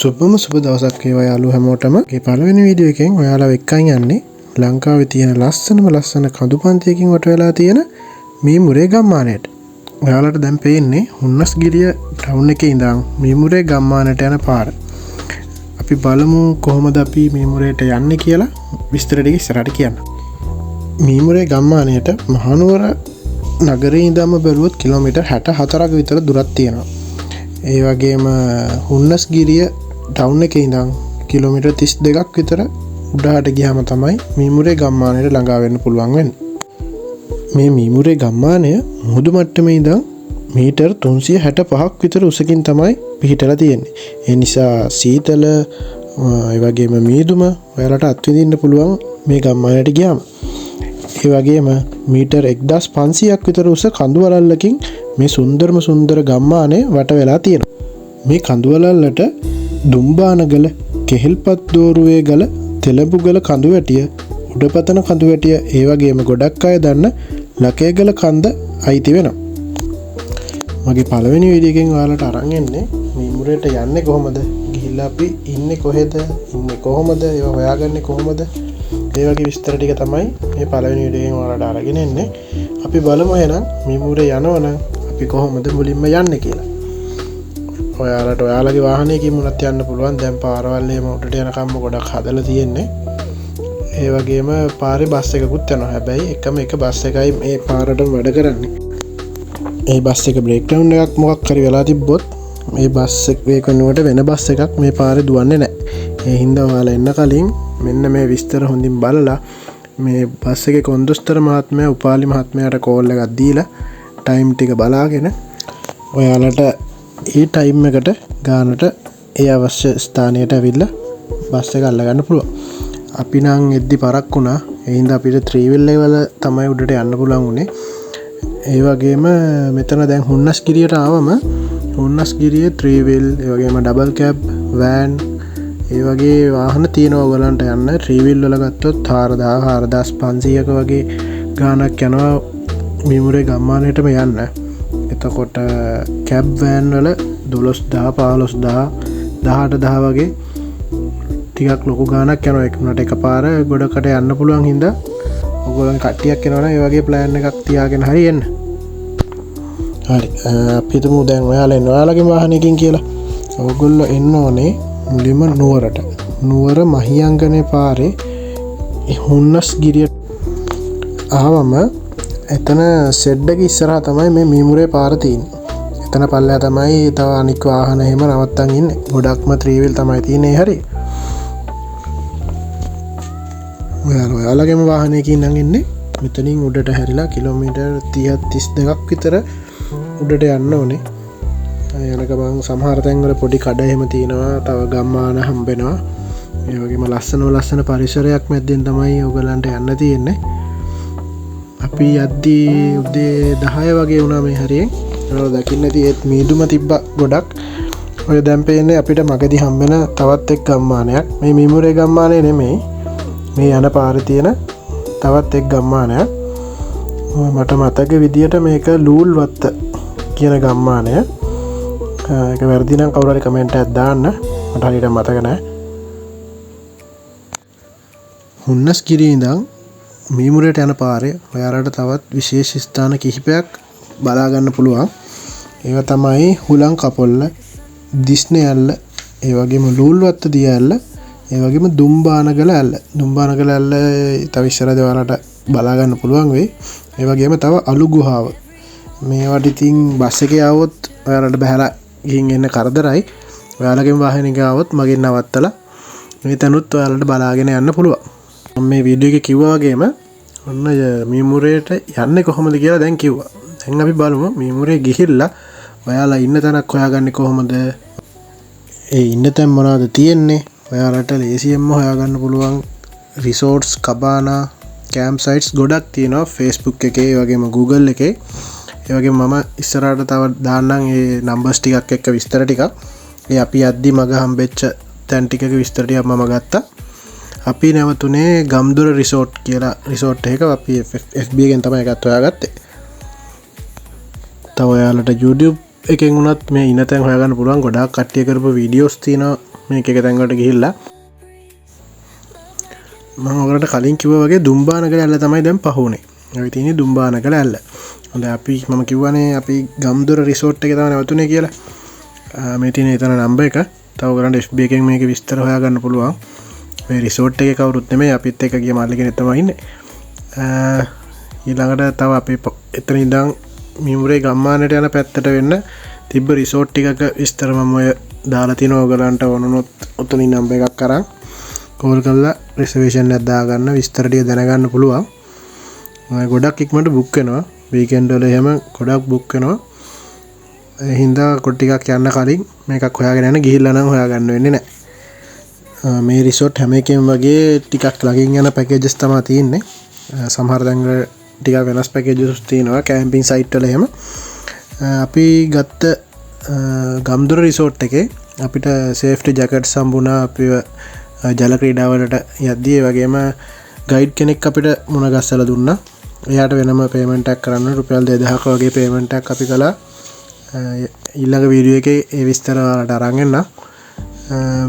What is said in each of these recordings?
සුබම සුබ දවසක් වේවා යාළුවෝ හැමෝටම. මේ පළවෙනි වීඩියෝ එකෙන් ඔයාලව එක්කන් යන්නේ ලංකාවේ තියෙන ලස්සනම ලස්සන කඳු පන්තියකින් වට වෙලා තියෙන මීමුරේ ගම්මානයට. ඔයාලට දැන් පේන්නේ හුන්නස්ගිරිය ටවුන් එකේ ඉඳන් මීමුරේ ගම්මානයට යන පාර. අපි බලමු කොහොමද අපි මීමුරේට යන්නේ කියලා විස්තර ටික ඉස්සරහට කියන්න. මීමුරේ ගම්මානයට මහනුවර නගරේ ඉඳන්ම බැලුවොත් කිලෝමීටර් 64ක විතර දුරක් තියෙනවා. ඒ වගේම හුන්නස්ගිරිය ටවුන් එකේ ඉඳන් කිලෝමීටර් 32ක් විතර උඩහට ගියාම තමයි මීමුරේ ගම්මානයට ළඟා වෙන්න පුළුවන් වෙන්නේ. මේ මීමුරේ ගම්මානය මුහුදු මට්ටමේ ඉඳන් මීටර් 365ක් විතර උසකින් තමයි පිහිටලා තියෙන්නේ. ඒ නිසා සීතල ඒ වගේම මීදුම ඔයාලට අත්විඳින්න පුළුවන් මේ ගම්මානයට ගියාම. ඒ වගේම මීටර් 1500ක් විතර උස කඳු වලල්ලකින් මේ සුන්දරම සුන්දර ගම්මානය වට වෙලා තියෙනවා. මේ කඳු වලල්ලට දුම්බානගල, කෙහෙල්පත් දෝරුවේ ගල, තෙලඹුගල කඳු වැටිය, උඩපතන කඳු වැටිය, ඒ වගේම ගොඩක් අය දන්න ලකේගල කන්ද අයිති වෙනවා. මගේ පළවෙනි වීඩියෝ එකෙන් ඔයාලට අරන් එන්නේ මීමුරේට යන්නේ කොහොමද, ගිහිල්ලා අපි ඉන්නේ කොහෙද, ඉන්නේ කොහොමද, ඒවා හොයාගන්නේ කොහොමද, ඒ වගේ විස්තර ටික තමයි මේ පළවෙනි වීඩියෝ එකෙන් ඔයාලට අරගෙන එන්නේ. අපි බලමු එහෙනම් මීමුරේ යනවනම් අපි කොහොමද මුලින්ම යන්නේ කියලා. ඔයාලට ඔයාලගේ වාහනයකින් වුණත් යන්න පුළුවන්. දැන් පාරවල් එහෙම උඩට යනකම්ම ගොඩක් හදලා තියෙන්නේ. ඒ වගේම පාරේ බස් එකකුත් යනවා. හැබැයි එකම එක බස් එකයි මේ පාරටම වැඩ කරන්නේ. ඒ බස් එක බ්‍රේක් ඩවුන් එකක් මොකක් හරි වෙලා තිබ්බොත් මේ බස් එක වෙනුවට වෙන බස් එකක් මේ පාරේ දුවන්නේ නැහැ. ඒ හින්දා ඔයාලා එන්න කලින් මෙන්න මේ විස්තර හොඳින් බලලා මේ බස් එකේ කොන්දොස්තර මහත්මයා උපාලි මහත්මයාට කෝල් එකක් දීලා ටයිම් ටික බලාගෙන ඔයාලට ඒ ටයිම් එකට ගානට ඒ අවශ්‍ය ස්ථානයට ඇවිල්ලා බස් එක අල්ලගන්න පුළුවන්. අපි නම් එද්දි පරක් වුණා. ඒ හින්දා අපිට ත්‍රිවිල් එක වල තමයි උඩට යන්න පුළුවන් වුණේ. ඒ වගේම මෙතන දැන් හුන්නස්ගිරියට ආවම හුන්නස්ගිරියේ ත්‍රිවිල්, ඒ වගේම ඩබල් කැබ්, වෑන් ඒ වගේ වාහන තියෙනවා ඔයගලන්ට යන්න. ත්‍රිවිල් වල ගත්තොත් 4000, 4500ක වගේ ගාණක් යනවා මීමුරේ ගම්මානයටම යන්න. එතකොට කැබ් වෑන් වල 12000, 15000, 18000 වගේ ටිකක් ලොකු ගාණක් යනවා. ඒක උනට එකපාර ගොඩකට යන්න පුළුවන් හින්දා ඔයගොල්ලන් කට්ටියක් එනවනම් ඒ වගේ ප්ලෑන් එකක් තියාගෙන හරි එන්න. හරි, අපි හිතමු දැන් ඔයාලා එන්න ඔයාලගේ වාහනයකින් කියලා. ඔයගොල්ලෝ එන්න ඕනේ මුලින්ම නුවරට. නුවර මහියංගනේ පාරේ හුන්නස්ගිරිය ආවම එතන සෙඩ් එක ඉස්සරහා තමයි මේ මීමුරේ පාර තියෙන්නේ. එතන පල්ලෙහා තමයි තව අනික් වාහන එහෙම නවත්තන් ඉන්නේ. ගොඩක්ම ත්‍රිවිල් තමයි තියෙන්නේ. හරි, ඔයාලා ඔයාලගේම වාහනයකින් නම් එන්නේ. මෙතනින් උඩට හැරිලා කිලෝමීටර් 30 32ක් විතර උඩට යන්න ඕනේ. යන ගමන් සමහර තැන්වල පොඩි කඩ එහෙම තියෙනවා. තව ගම්මාන හම්බෙනවා. ඒ වගේම ලස්සනම ලස්සන පරිසරයක් මැද්දෙන් තමයි ඔයගලන්ට යන්න තියෙන්නේ. අපි යද්දී උදේ 10 වගේ වුණා මේ හරියෙන්. ඔයාලා දකින්න ඇති ඒත් මීදුම තිබ්බ ගොඩක්. ඔය දැන් පේන්නේ අපිට මගදී හම්බෙන තවත් එක් ගම්මානයක්. මේ මීමුරේ ගම්මානය නෙමෙයි, මේ යන පාරේ තියෙන තවත් එක් ගම්මානයක්. මට මතක විදියට මේක ලූල්වත්ත කියන ගම්මානය. ඒක වැරදි නම් කවුරු හරි කමෙන්ට් එකක් දාන්න, මට හරියට මතක නෑ. හුන්නස්ගිරිය ඉඳන් මීමුරේට යන පාරේ ඔයාලට තවත් විශේෂ ස්ථාන කිහිපයක් බලා ගන්න පුළුවන්. ඒවා තමයි හුලං කපොල්ල, දිස්නේ ඇල්ල, ඒ වගේම ලූල්වත්ත දිය ඇල්ල, ඒ වගේම දුම්බානගල ඇල්ල. දුම්බානගල ඇල්ල තව ඉස්සරහදී ඔයාලට බලා ගන්න පුළුවන් වෙයි. ඒ වගේම තව අලු ගුහාව. මේවට ඉතින් බස් එකේ ආවොත් ඔයාලට බහැලා ගිහින් එන්න කරදරයි. ඔයාලගේම වාහනයක ආවොත් මගෙන් නවත්තලා මේ තැනුත් ඔයාලට බලාගෙන යන්න පුළුවන්. මම මේ වීඩියෝ එකේ කිව්වා වගේම ඔන්න මීමුරේට යන්නේ කොහොමද කියලා දැන් කිව්වා. දැන් අපි බලමු මීමුරේ ගිහිල්ලා ඔයාලා ඉන්න තැනක් හොයාගන්නේ කොහොමද, ඒ ඉන්න තැන් මොනවද තියෙන්නේ. ඔයාලට ලේසියෙන්ම හොයාගන්න පුළුවන් රිසෝට්ස්, කබානා, කැම්ප් සයිට්ස් ගොඩක් තියෙනවා Facebook එකේ, ඒ වගේම Google එකේ. ඒ වගේම මම ඉස්සරහට තව දාන්නම් ඒ නම්බර්ස් ටිකක් එක්ක විස්තර ටිකක්. ඒ අපි යද්දි මග හම්බෙච්ච තැන් ටිකක විස්තර ටිකක් මම ගත්තා. අපි නැවතුනේ ගම්දුර රිසෝට් කියලා රිසෝට් එකක. අපි FB එකෙන් තමයි ඒකත් හොයාගත්තේ. තව ඔයාලට YouTube එකෙන් වුණත් මේ ඉන්න තැන් හොයාගන්න පුළුවන්. ගොඩාක් කට්ටිය කරපු වීඩියෝස් තියෙනවා. මේක එක තැන් වලට ගිහිල්ලා. මම ඔයාලට කලින් කිව්වා වගේ දුම්බානගල ඇල්ල තමයි දැන් පහ වුනේ. ඔය තියෙන්නේ දුම්බානගල ඇල්ල. හොඳයි, අපි මම කිව්වනේ අපි ගම්දොර රිසෝට් එකේ තමයි නැවතුනේ කියලා. මේ තියෙන එතන නම්බර් එක. තව ඔයගලන්ට FB එකෙන් මේක විස්තර හොයාගන්න පුළුවන්. මේ රිසෝට් එකේ කවුරුත් නෙමෙයි, අපිත් එක්ක ගිය මල්ලි කෙනෙක් තමයි ඉන්නේ. ඊළඟට තව අපි එතන ඉඳන් මීමුරේ ගම්මානට යන පැත්තට වෙන්න තිබ්බ රිසෝට් ටිකක විස්තර මම ඔය දාලා තිනවා. ඔයගලන්ට ඕන වුණොත් ඔතනින් නම්බර් එකක් අරන් කෝල් කරලා රිසර්වේෂන් එකක් දාගන්න, විස්තර ටික දැනගන්න පුළුවන්. ඔය ගොඩක් ඉක්මනට බුක් වෙනවා. වීකෙන්ඩ් වල එහෙම ගොඩක් බුක් වෙනවා. ඒ හින්දා කොට් ටිකක් යන්න කලින් මේකක් හොයාගෙන යන්න, ගිහිල්ලා නම් හොයාගන්න වෙන්නේ නැහැ. මේ රිසෝට් හැම එකෙම වගේ ටිකක් ළඟින් යන පැකේජස් තමයි තියෙන්නේ. සමහර තැන්වල ටිකක් වෙනස් පැකේජස් තියෙනවා කැම්පින් සයිට් වල එහෙම. අපි ගත්ත ගම්දොර රිසෝට් එකේ අපිට සේෆ්ටි ජැකට්ස් හම්බුණා. අපිව ජල ක්‍රීඩාවලට යද්දී ඒ වගේම ගයිඩ් කෙනෙක් අපිට මුණ ගැස්සලා දුන්නා. එයාට වෙනම පේමන්ට් එකක් කරන්න රුපියල් 2000ක වගේ පේමන්ට් එකක් අපි කළා. ඊළඟ වීඩියෝ එකේ ඒ විස්තර ඔයාලට අරන් එන්නම්.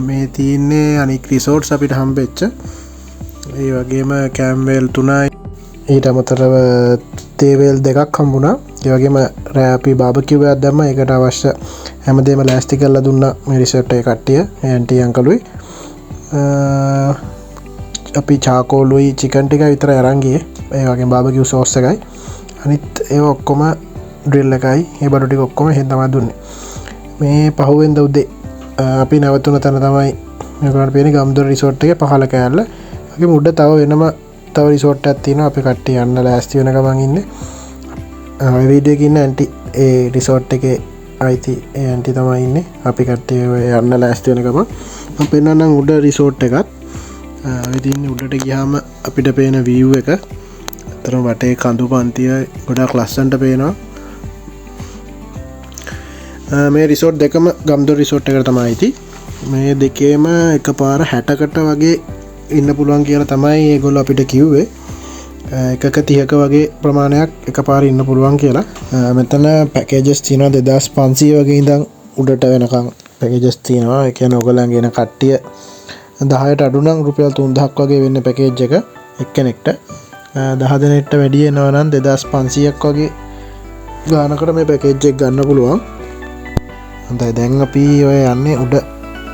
මේ තියෙන්නේ අනික් රිසෝට්ස් අපිට හම්බෙච්ච. ඒ වගේම කැම්වේල් 3යි, ඊට අමතරව තේවේල් දෙකක් හම්බුණා. ඒ වගේම රෑ අපි බාබකිව් එකක් දැම්මා. ඒකට අවශ්‍ය හැමදේම ලෑස්ති කරලා දුන්නා මේ රිසෝට් එකේ කට්ටිය, මේ ඇන්ටි අංකලුයි. අපි චාකෝලුයි චිකන් ටිකයි විතරයි අරන් ගියේ. ඒ වගේම බාබකිව් සෝස් එකයි. අනිත් ඒවා ඔක්කොම ඩ්‍රිල් එකයි ඒ බඩු ටික ඔක්කොම එහෙන් තමයි දුන්නේ. මේ පහුවෙන්ද උදේ අපි නැවතුන තැන තමයි මේගොල්ලන්ට පේන්නේ ගම්දොර රිසෝට් එකේ පහළ කෑල්ල. වගේම උඩ තව වෙනම තව රිසෝට් එකක් තියෙනවා. අපි කට්ටිය යන්න ලෑස්ති වෙන ගමන් ඉන්නේ. ඔය වීඩියෝ එකේ ඉන්න ඇන්ටි ඒ රිසෝට් එකේ අයිති ඒ ඇන්ටි තමයි ඉන්නේ. අපි කට්ටිය ඔය යන්න ලෑස්ති වෙන ගමන් මම පෙන්නන්නම් උඩ රිසෝට් එකත්. ඔය තියෙන්නේ උඩට ගියාම අපිට පේන වීව් එක. අතරම වටේ කඳු පන්තිය ගොඩක් ලස්සනට පේනවා. මේ රිසෝට් දෙකම ගම්දොර රිසෝට් එකට තමයි අයිති. මේ දෙකේම එකපාර 60කට වගේ ඉන්න පුළුවන් කියලා තමයි ඒගොල්ලෝ අපිට කිව්වේ. එකක 30ක වගේ ප්‍රමාණයක් එකපාර ඉන්න පුළුවන් කියලා. මෙතන පැකේජස් තියෙනවා 2500 වගේ ඉඳන් උඩට වෙනකන් පැකේජස් තියෙනවා. ඒ කියන්නේ ඔයගොල්ලන්ගේ එන කට්ටිය 10ට අඩු නම් රුපියල් 3000ක් වගේ වෙන්නේ පැකේජ් එක එක්කෙනෙක්ට. 10 දෙනෙක්ට වැඩි එනවා නම් 2500ක් වගේ ගානකට මේ පැකේජ් එක ගන්න පුළුවන්. හොඳයි, දැන් අපි ඔය යන්නේ උඩ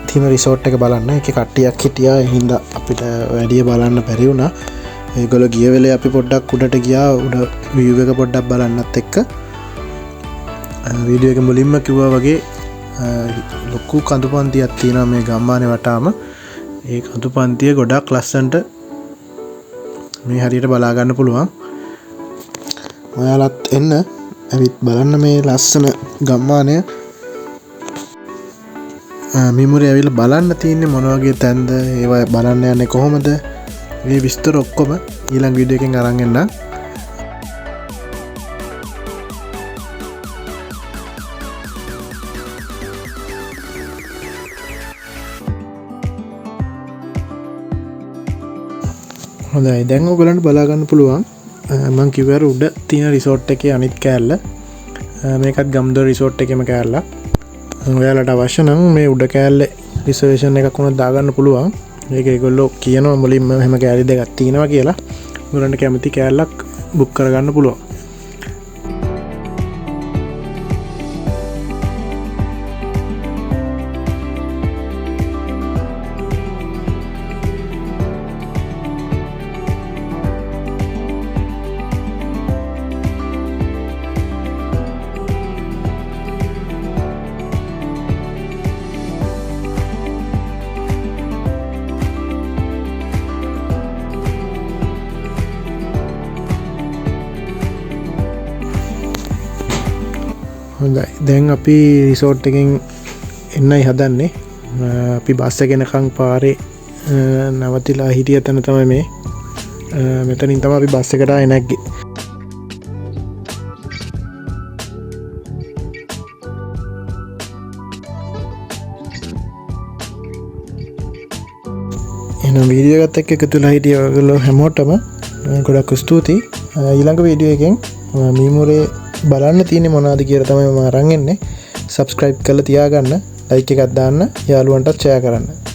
තියෙන රිසෝට් එක බලන්න. ඒකේ කට්ටියක් හිටියා, ඒ හින්දා අපිට වැඩි බලන්න බැරි වුණා. ඒගොල්ලෝ ගිය වෙලේ අපි පොඩ්ඩක් උඩට ගියා, උඩ වීව් එක පොඩ්ඩක් බලන්නත් එක්ක. වීඩියෝ එක මුලින්ම කිව්වා වගේ ලොකු කඳු පන්තියක් තියෙනවා මේ ගම්මානේ වටාම. ඒ කඳු පන්තිය ගොඩක් ලස්සනට මේ හරියට බලා ගන්න පුළුවන්. ඔයාලත් එන්න ඇවිත් බලන්න මේ ලස්සන ගම්මානය. මීමුරේ ඇවිල්ලා බලන්න තියෙන්නේ මොන වගේ තැන්ද, ඒවා බලන්න යන්නේ කොහොමද, මේ විස්තර ඔක්කොම ඊළඟ වීඩියෝ එකෙන් අරන් එන්නම්. හොඳයි, දැන් ඔයගොල්ලන්ට බලා ගන්න පුළුවන්. මං කිව්ව අර උඩ තියෙන රිසෝට් එකේ අනිත් කෑල්ල. මේකත් ගම්දොර රිසෝට් එකේම කෑල්ලක්. ඔයාලට අවශ්‍ය නම් මේ උඩ කෑල්ලේ රිසර්වේෂන් එකක් වුණත් දාගන්න පුළුවන්. මේක ඒගොල්ලෝ කියනවා මුලින්ම එහෙම කෑලි දෙකක් තියෙනවා කියලා. ඔයගොල්ලන්ට කැමති කෑල්ලක් බුක් කරගන්න පුළුවන්. හොඳයි, දැන් අපි රිසෝට් එකෙන් එන්නයි හදන්නේ. අපි බස් එක එනකන් පාරේ නවතිලා හිටිය තැන තමයි මේ. මෙතනින් තමයි අපි බස් එකට ආයේ නැග්ගේ. එහෙනම් වීඩියෝ එකත් එක්ක එකතු වෙලා හිටිය ඔයගොල්ලෝ හැමෝටම ගොඩක් ස්තුතියි. ඊළඟ වීඩියෝ එකෙන් මීමුරේ බලන්න තියෙන්නේ මොනවද කියලා තමයි මම අරන් එන්නේ. සබ්ස්ක්‍රයිබ් කරලා තියාගන්න. ලයික් එකක් දාන්න, යාළුවන්ටත් ෂෙයා කරන්න.